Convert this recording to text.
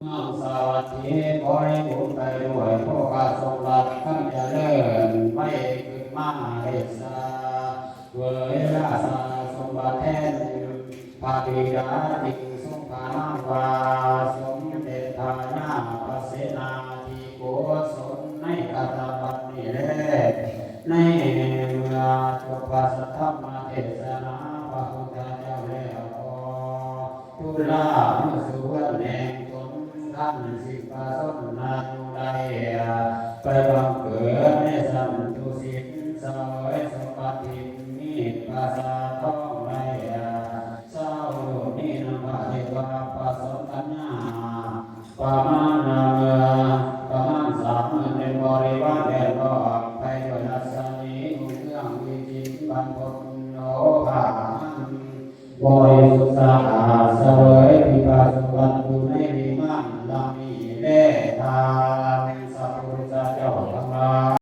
ເມືອງສາວັດຖີ ຂໍໃຫ້ບຸນໄປດ້ວຍໂພຄະສົມບັດ ຄຳຈະເລີນໄວຂຶ້ນມາເດຊາ ເວີຍລາຊາສົມບັດແທນ ພະບິດາຈິງຊົງພະນາມວ່າ ສົມເດັດພະຍາພະເສນາທິໂກສົນ ໃນຄະຕະບັດນີ້ແລ ໃນເມື່ອຈົບພະສັດທຳມະເທດສະນາພະພຸດທະເຈົ້າແລ້ວ ຂໍ ທຸລານຸສວນແຫ່ງຕົນ ຄັນສິບປະຊົນນາຢູ່ໃດ ໄປບັງເກີດໃນຊັ້ນຕຸສິນ ສະເຫວີຍສົມບັດທີ່ມີປາສາດທອງໃດ ຊາວໂລກນີ້ນຳພະເທວະປະສົມກັນຍາ ປະມານເມື່ອ ປະມານສາມໝື່ນເປັນບໍລິວານແວດລ້ອມ ໄປດ້ວຍລັດສະໝີຮຸ່ງເຮືອງວິຈິດບັນພົດໂນພາມັນ ບໍລິສຸດສະອາດ ສະເຫວີຍທິພະສົມບັດຢູ່ໃນວິມານຫຼັງນີ້ແລ ທ່ານພະພຸດທະເຈົ້າ